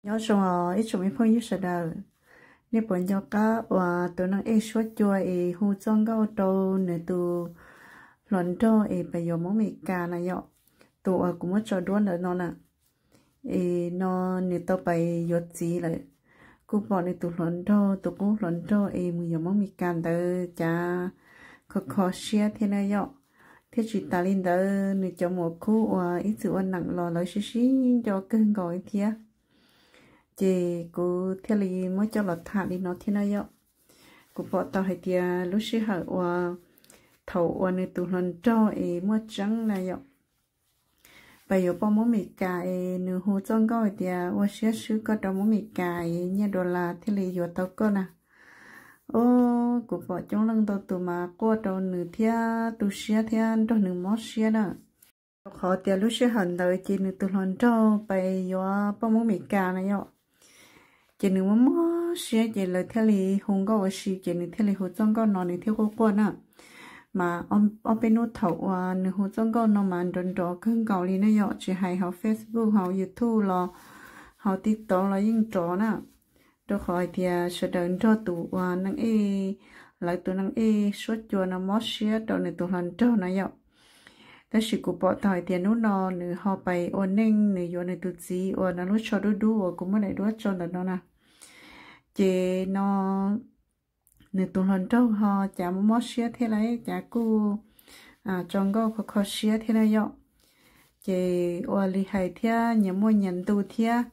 Nyob zoo os ib tsoom me phooj ywg sawv daws, nej puas nco qab uas tus neeg ej suab cua es hu txoj nkauj rau nws tus hluas nraug es pab yuav Hmoob Meskas na yom? Tus uas kuv muab tso duab ntawm no na, es no nws tau pab yuav txiv lawm, kuj pom nws tus hluas nraug, tus qub hluas nraug es mus yuav Hmoob Meskas ntawd cas kho kho siab thiab na yom. Thiab tsis tas li ntawd nws cov muam khub uas ib txwm ua neeb los lawv sib sib nco kawg nkaus li thiab. Ces kuv thiaj li muab coj los tham li no thiab na yom. Kuv pom tau hais tias lub sij hawm uas thaum uas nws tus hluas nraug es muaj tseeb na yom, pab yuav poj Hmoob Meskas es nws hu txoj nkauj hais tias ua siab swb koj rau Hmoob Meskas es nyiaj dollar thiaj li yuav tau koj na. Os, kuv pom coob leej ntau tus mas quaj rau nws thiab tu siab thiab nrog nws mob siab na. Rau qhov tias lub sij hawm ntawd ces nws tus hluas nraug pab yuav poj Hmoob Meskas na yom. Ces nws muaj mob siab ces lawv thiaj li hu nkauj ua si ces nws thiaj li hu txoj nkauj no nws thiaj quaj quaj na. Mas ob peb hnub thaum uas nws hu txoj nkauj no mas nrov nrov kawg nkaus li na yom, tsis hais hauv Facebook hauv YouTube los hauv TikTok los yeej nrov na. Rau qhov hais tias sawv daws nrog tus uas neeg ej, lawv tus neeg ej suab cua no mob siab rau nws tus hluas nraug na yom. Tab sis kuv pom tau hais tias hnub no nws ho pab ua neej, nws yuav nws tus txiv uas no lub tsho dub dub uas kuv muab daim duab tso ntawm no na. Ces no nws tus hluas nraug ho cas muaj mob siab thiab lawm, cas kuj tso nkauj kho kho siab thiab na yom. Ces ua li hais thiab nyias muaj nyias ntu thiab.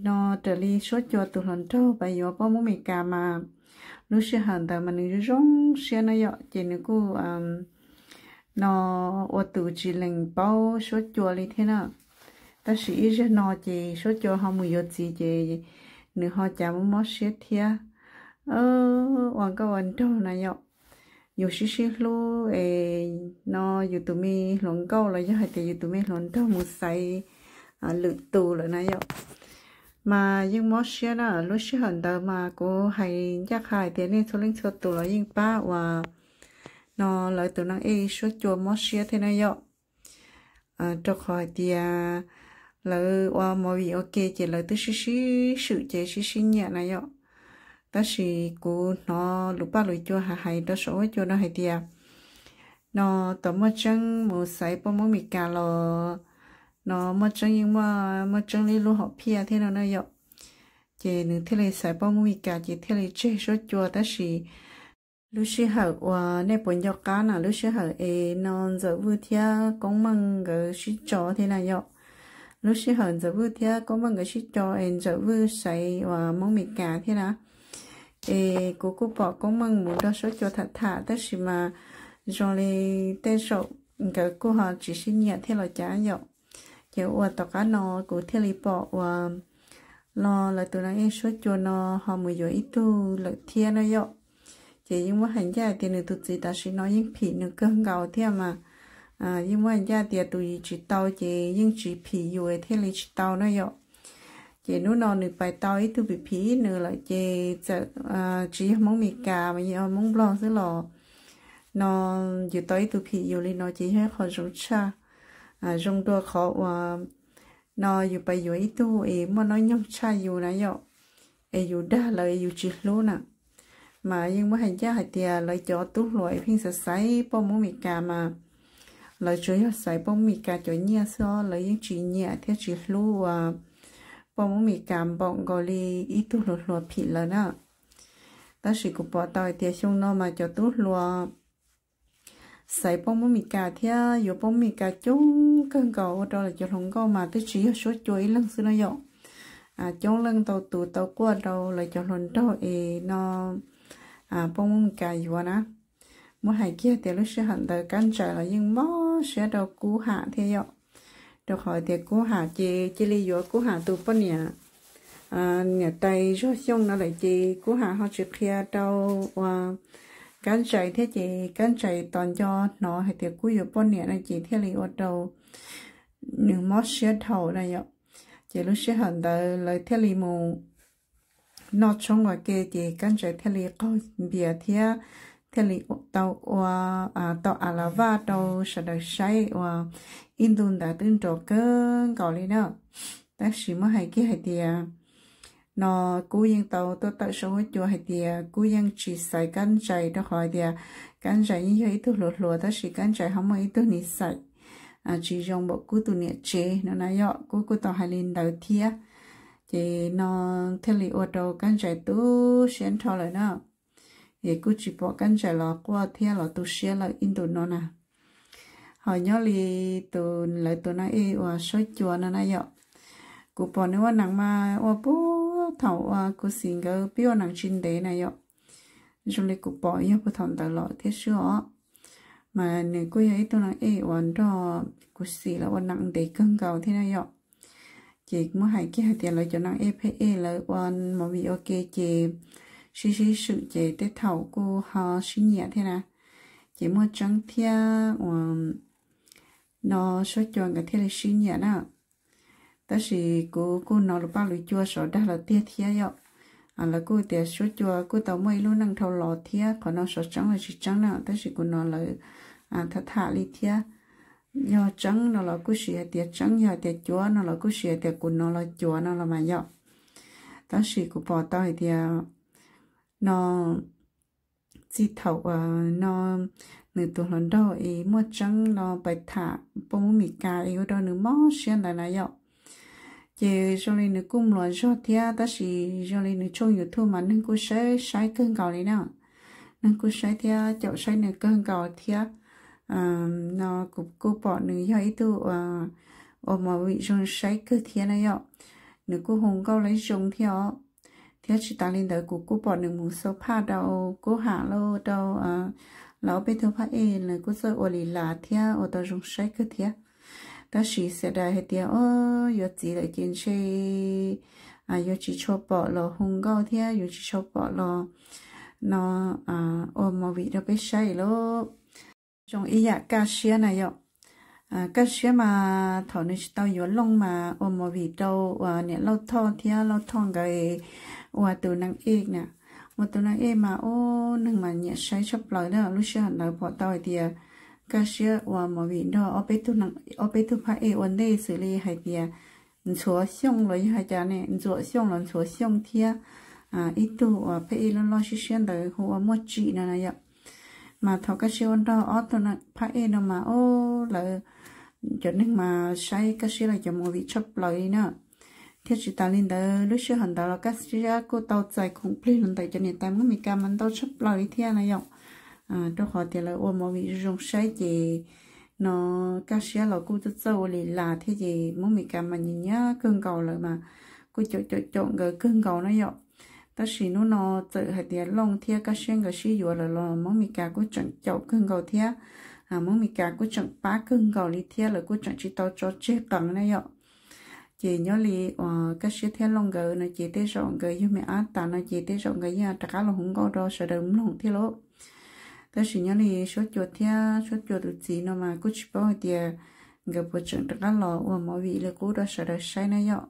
No raws li suab cua tus hluas nraug pab yuav poj Hmoob Meskas mas lub sij hawm ntawd mas nws zoo zoo siab na yom, ces nws kuj no ua tus tsis lees paub suab cua li thiab na. Tab sis ib zaug no ces suab cua ho mus yuav txiv ces nws ho cas muaj mob siab thiab. Ua nkauj ua nraug na yom, yus sib sib hlub es no yus tus me hluas nkauj los yog hais tias yus tus me hluas nraug mus xaiv lwm tus lawm na yom, mas yeej mob siab na. Lub sij hawm ntawd mas kuv hais ncaj qha hais tias nej txhua leej txhua tus los yeej pab uas no lawv tus neeg ej suab cua mob siab thiab na yom. Rau qhov hais tias lawv ua movie ua ke ces lawv twb sib sib swm ces sib sib nyiam na yom. Tab sis kuv hnov lus paj lus cua hais hais rau saum huab cua no hais tias no tom muaj tseeb mus xaiv poj Hmoob Meskas los no muaj tseeb yeej muaj, muaj tseeb li lub hom phiaj thiab no na yom. Ces nws thiaj li xaiv poj Hmoob Meskas ces thiaj li tseg suab cua. Tab sis lub sij hawm uas nej puas nco qab na, lub sij hawm es no Ntxawm Vwj thiab Koob Meej nkawd sib tso thiab na yom. Lub sij hawm Ntxawm Vwj thiab Koob Meej nkawd sib tso es Ntxawm Vwj xaiv uas Hmoob Meskas thiab na. Es kuv kuj pom Koob Meej mus nrog suab cua tham tham tab sis mas zoo li tej zaum nkawd kuj ho tsis sib nyiam thiab los cas yom. Ces ua tom qab no kuv thiaj li pom uas no lawv tus neeg ej suab cua no ho mus yuav ib tug lawm thiab na yom. Ces yeej muab hais ncaj tias nws tus txiv tam sim no yeej phim nws kawg nkaus thiab mas yeej muab hais ncaj tias tus yim tsis tau ces yeej tsis phim yus thiaj li tsis tau na yom. Ces hnub no nws pais tau ib tug phim phim nws lawm ces txawm tsis yog Hmoob Meskas mas yog Hmoob Nplog xwb los no yus tau ib tug phim yus li no ces yog ib qho zoo tshaj, zoo dua qhov uas no yus pais yuav ib tug es muaj hnub nyoog tshaj yus na yom, es yus dag lawv yus tsis hlub na. Mas yeej muab hais ncaj hais tias lawv cov tub hluas es pheej xaiv xaiv poj Hmoob Meskas mas lawv tsuas yog xaiv poj Hmoob Meskas cov nyiaj xwb os, lawv yeej tsis nyiam thiab tsis hlub uas poj Hmoob Meskas npaum nkaus li ib tug hluas hluas phim lawv na. Tab sis kuv pom tau hais tias xyoo no mas cov tub hluas xaiv poj Hmoob Meskas thiab yuav poj Hmoob Meskas coob kawg nkaus ua rau lawv cov hluas nkauj mas twb tsis yog suab cua ib leeg xwb no yom. Coob leej ntau tus tau quaj rau lawv cov hluas nraug es no poj Hmoob Meskas yuav na. Muab hais kiag tias lub sij hawm ntawd Kab Ntsais los yeej mob siab rau Kub Ham thiab yom. Rau qhov tias Kub Ham ces cia li yuav Kub Ham tus poj niam niam tais Zog Xyooj no lawm ces Kub Ham ho tsis qhia rau uas Kab Ntsais thiab ces Kab Ntsais tos nco hnov hais tias Kub yuav poj niam no ces thiaj li ua rau nws mob siab dhau na yom. Ces lub sij hawm ntawd lawv thiaj li mus noj tshoob ua ke ces Kab Ntsais thiaj li qaug npias thiab thiaj li tau ua, tau a la vaj rau sawv daws saib uas ib ntu ntawd twb nrov kawg nkaus li na. Tab sis muab hais kiag hais tias no Kub yeej tau tuaj tawm sau huab cua hais tias Kub yeej tsis xaiv Kab Ntsais rau qhov hais tias Kab Ntsais yeej yog ib tug hluas hluas tab sis Kab Ntsais ho muaj ib tug nis xais tsis zoo npaum Kub tus niam tsev no na yom. Kub kuj tau hais li ntawd thiab. Ces no thiaj li ua rau Kab Ntsais tu siab nrho lawm na. Es kuj tsis pom Kab Ntsais los quaj thiab los tu siab lawm ib ntus no na. Ho nyob li tus lawv tus naj ej uas Suab Cua no na yom, kuv pom nws ua neeg mas ua puag thaum uas kuv xim nkawd pib ua neeg tsis ntev na yom. Zoo li kuv pom yog puag thaum ntawd los thiab xwb os. Mas nws kuj yog ib tug naj ej uas nrog kuv xim lawv ua neeg ntev kawg nkaus thiab na yom. Ces muab hais kiag hais tias lawv cov naj ej phab ej lawv ua movie ua ke ces sib sib swm ces tej thaum kuj ho sib nyiam thiab na. Ces muaj tseeb thiab uas no Suab Cua nkawd thiaj li sib nyiam na. Tab sis kuv kuj hnov lus paj lus cua sov dag lawm tiag thiab yom. Lawv kuj tias Suab Cua kuj tau muaj ib lub neej dhau los thiab qhov no sov tseeb los tsis tseeb na, tab sis kuv hnov lawv tham tham li thiab. Yog tseeb no los kuj sis hais tias tseeb, yog hais tias cuav no los kuj sis hais tias kuv hnov los cuav no los mas yom. Tab sis kuv pom tau hais tias no txij thaum uas no nws tus hluas nraug es muaj tseeb no pais tham poj Hmoob Mes Kas es ua rau nws mob siab ntawd na yom. Ces zoo li nws kuj mluas zog thiab tab sis zoo li nws tshooj YouTube mas neeg kuj saib saib kawg nkaus li na. Neeg kuj saib thiab caum saib nws kawg nkaus thiab. No kuv kuj pom nws yog ib tug ua movie zoo saib kawg thiab na yom. Nws kuj hu nkauj lawv zoo thiab os. Thiab tsis tas li ntawd kuv kuj pom nws mus xaus phaj rau Kub Ham lauj, rau lawv ob peb tug phab ej, nws kuj txawj ua li las thiab ua tau zoo saib kawg thiab. Tab sis xav dais hais tias o, yuav txiv lawm ces ntshe yuav tsis tshua pom los hu nkauj thiab yuav tsis tshua pom los no ua movie rau peb saib lauj. Zoo ib yam Kaj Siab na yom. Kaj Siab mas thaum nws tsis tau yuav Looj mas ua movie rau uas niam Lauj Thoj thiab Lauj Thoj nkawd ua tus naj ej na. Ua tus naj ej mas ub neeg mas nyiam saib tshaj plaws na. Lub sij hawm ntawd pom tau hais tias Kaj Siab ua movie nrog ob peb tug phab ej ua ntej xws li hais tias Ntxhuav Xyooj los yog hais cas ne, Ntxuam Xyooj los Ntxhuav Xyooj thiab ib tug uas phab ej loj loj siab siab ntawd hu ua Muaj Tsim no na yom. Mas thaum Kaj Siab ua nrog ob tug phab ej no mas ub lawv cov neeg mas saib Kaj Siab lawv cov movie tshaj plaws li na. Thiab tsis tas li ntawd lub sij hawm ntawd los Kaj Siab kuj tau txais khoom plig los ntawm cov niam tais Hmoob Mes Kas mas ntau tshaj plaws li thiab na yom. Rau qhov tias lawv ua movie zoo zoo saib ces no Kaj Siab los kuj txawj txawj ua li las thiab ces Hmoob Mes Kas mas nyiam nyiam kawg nkaus lawm mas kuj caum caum caum nkawd kawg nkaus na yom. Tab sis hnub no txawm hais tias Looj thiab Kaj Siab nkawd sib yuav lawm los Hmoob Mes Kas kuj tseem caum kawg nkaus thiab. Hmoob Mes Kas kuj tseem pab kawg nkaus li thiab lawv kuj tseem tsis tau tso tseg qees na yom. Ces nyob li uas Kaj Siab thiab Looj nkawd no ces tej zaum nkawd yug me ab tas no ces tej zaum nkawd yeej rov qab los hu nkauj rau sawv daws mloog thiab lauj. Tab sis nyob li Suab Cua thiab Suab Cua tus txiv no mas kuj tsis paub hais tias nkawd puas tseem rov qab los ua movie li qub rau sawv daws saib na yom.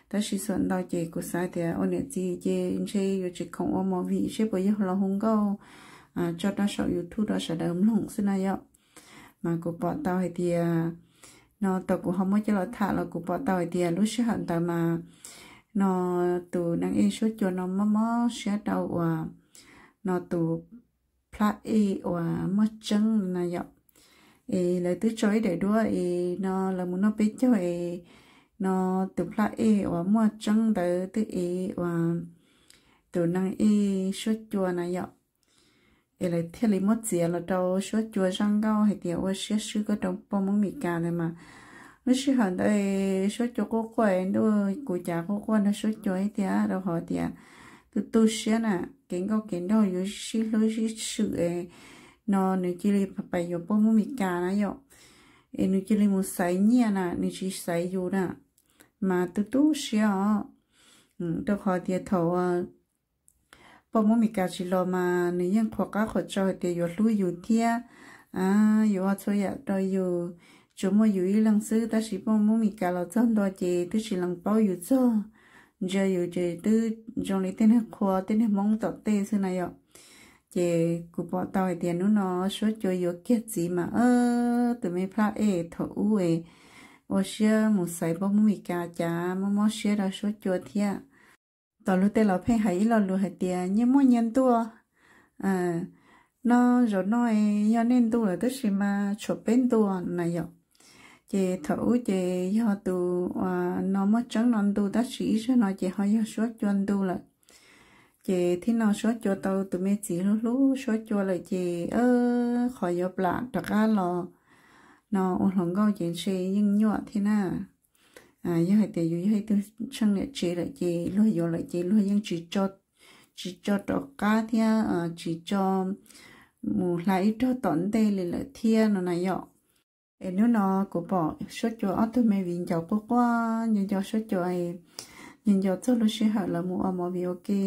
Tab sis xam ntau ces kuv xav tias ua niam txiv ces ntshe yuav tsis khoom ua movie seb puas yog los hu nkauj tso rau saum YouTube rau sawv daws mloog xwb na yom. Mas kuv pom tau hais tias no tau kuv ho muab coj los tham los kuv pom tau hais tias lub sij hawm ntawd mas no tus naj ej Suab Cua no mob mob siab rau uas no tus plab ej uas Muaj Tseeb na yom. Es lawv twb tso ib daim duab es no lawv mus noj peb caug es no tus plab ej uas Muaj Tseeb ntawd twb ev uas tus naj ej Suab Cua na yom. Es lawv thiaj li muab txiav los rau Suab Cua zaj nkauj hais tias ua siab swb koj rau poj Hmoob Mes Kas ntawd mas lub sij hawm ntawd Suab Cua quaj quaj ntuj kuv cas quaj quaj nrog Suab Cua ib tiag rau qhov tias tu tu siab na, kev nkauj kev nraug yuav sib hlub sib swm no nws cia li pais yuav poj Hmoob Mes Kas na yom. Es nws cia li mus xaiv nyiaj na, nws tsis xaiv yus na, mas tu tu siab os. Rau qhov tias thaum poj Hmoob Mes Kas tsis los mas nws yeej qhuas qab qhuas tsau hais tias yuav hlub yus thiab yuav ua txhua yam rau yus, tsuas muaj yus ib leeg xwb. Tab sis poj Hmoob Mes Kas los txog ntua ces twb tsis lees paub yus txog, ntsia yus ces twb zoo li tej neeg qhua tej neeg Hmoob tom tej xwb na yom. Ces kuv pom tau hais tias hnub no Suab Cua yuav kiag txiv mas tus me plab ej thaum ub es ua siab mus xaiv npauj movie Meskas cas mob mob siab rau Suab Cua thiab. Tom lub tej los pheej hais ib lo lus hais tias nyias muaj nyias ntuj, noj zaum no yog nej ntuj lawm tab sis mas tshuav peb ntuj na yom. Ces thaum ub ces yog tus uas no muaj tseeb no ntuj tab sis ib zaug no ces ho yog Suab Cua ntuj lawm. Ces thiab no Suab Cua tau tus me txiv hlub hlub Suab Cua lawm ces qhov yuav plam rov qab los no ua hluas nkauj ces ntshe yeej nyuaj thiab na. Yog hais tias yus yog ib tug tsheej niam tsev lawm ces luag yuav lawm ces luag yeej tsis tso rov qab thiab tsis tso mus hla ib rog tom ntej li lawm thiab no na yom. Es hnub no kuv pom Suab Cua ob tug me viv ncaus quaj quaj nco nco Suab Cua, nco nco txog lub sij hawm lawv mus ua movie ua ke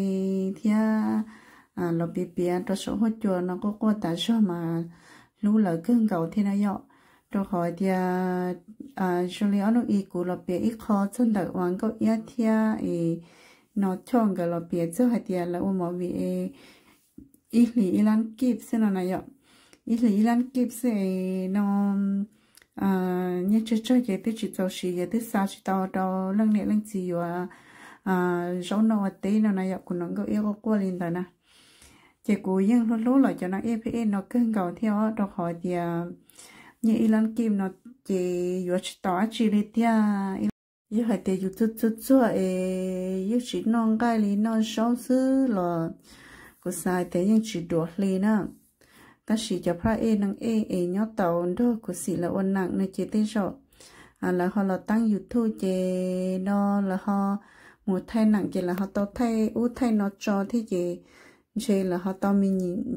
thiab los piav piav rau saum huab cua no quaj quaj tas zog mas hlub lawv kawg nkaus thiab na yom. Rau qhov tias zoo li ob hnub i kuv los piav ib qho txog ntawm uas Nkauj Iab thiab es no Choj nkawd los piav txog hais tias lawv ua movie ib hlis ib lab kib xwb no na yom. Ib hlis ib lab kib xwb es no nyiaj tsawg tsawg ces twb tsis txaus siv ces twb xa tsis tau rau leej niam leej txiv yuav zaub noj ua teb no na yom. Kuv hnov Nkauj Iab quaj quaj li ntawd na. Ces kuv yeej hlub hlub los cov no ej pheej ej no kawg nkaus thiab os, rau qhov tias nyiaj ib lab kib no ces yuav tsis tau dab tsi li tiag. Yog hais tias yus txuag txuag txuag es yeej tsis noj nqaij li noj zaub xwb los kuv xav hais tias yeej tsis duav hli na. Tab sis cov phaj ej neeg ej es nyob tau nrog kuv xim lawv ua neem no ces tej zaum lawv ho los teeb YouTube ces no lawv ho mus thaij neem ces lawv ho tau thaij ub thaij no tso thiab ces ntshe lawv ho tau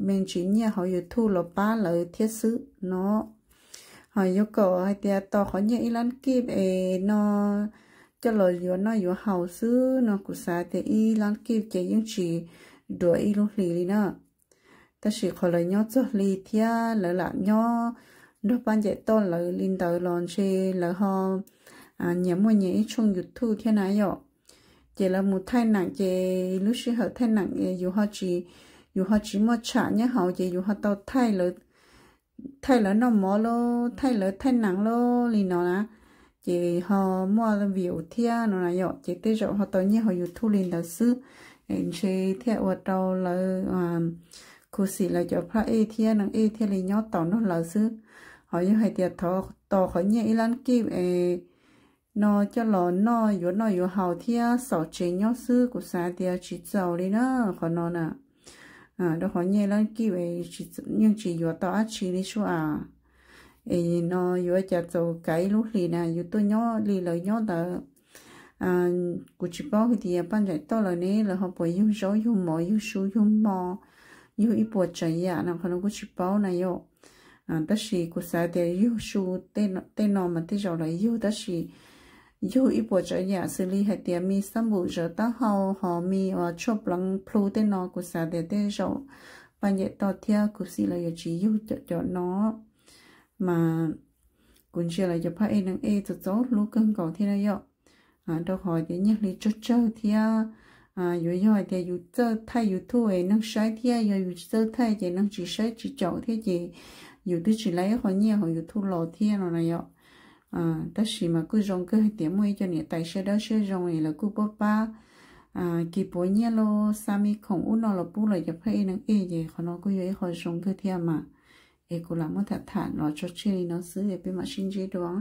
me ntsis nyiaj hauv YouTube los pab lawv thiab xwb no. Ho yuav kom hais tias tos qhov nyiaj ib lab kib es no coj los yuav noj yuav haus xwb no kuv xav tias ib lab kib ces yeej tsis duav ib lub hlis li na. Tab sis qhov lawv nyob txog hli thiab lawv lam nyob nrog Paj Ncaim Toj lawv li ntawd los ntshe lawv ho nyias muaj nyias ib tshooj YouTube thiab na yom. Ces lawv mus thaij neem ces lub sij hawm thaij neem yus ho tsis muaj tsham nyob hauv ces yus ho tau thaij lawv noj mov los thaij lawv thaij neem los li no na. Ces ho muaj view thiab no na yom, ces tej zaum ho tau nyiaj hauv YouTube li ntawd xwb. Ntshe thiaj ua rau lawv khuv xim lawv cov phaj ej thiab neeg ej thiaj li nyob tau nrog lawv xwb. Ho yog hais tias tos qhov nyiaj ib lab kib es no coj los noj yuav noj yuav haus thiab xaus tsev nyob xwb kuv xav tias tsis txaus li na qhov no na. Rau qhov nyiaj ib lab kib yeej tsis yuav tau dab tsi li sub as. Es no yuav cas txaus kav ib lub hlis na yus tuaj nyob li lawv nyob ntawd. Kuv tsis paub hais tias Paj Ncaim Toj lawv ne lawv ho puas yug zaub yug mov yug su yug hmo yug ib puas tsav yam no qhov no kuj tsis paub na yom. Tab sis kuv xav tias yug su tej no mas tej zaum lawv yug tab sis yug ib puas tsav yam xws li hais tias me xab npum zawv taub hau ho me uas tshuaj pleev plhu tej no kuv xav tias tej zaum Paj Ncaim Toj thiab khuv xim lawv yuav tsis yug cov cov no. Mas kuv ntsia lawv cov phaj ej neeg ej txaus txaus hlub kawg nkaus thiab na yom. Rau qhov tias nyiaj hli tsawg tsawg thiab yuav yog hais tias yus txawj thaij YouTube es neeg saib thiab yog yus tsis txawj thaij ces neeg tsis saib tsis caum thiab ces yus twb tsis lab ib qho nyiaj hauv YouTube los thiab no na yom. Tab sis mas kuj zoo kawg hais tias muaj ib co niam tais siab dawb siab zoo es lawv kuj pab pab kis puav nyiaj los xa me khoom ub no los pub lawv cov phaj ej neeg ej ces qhov no kuj yog ib qho zoo kawg thiab mas. Es kuv lam muab tham tham los tso tseg li no xwb es peb mam sib ntsib dua.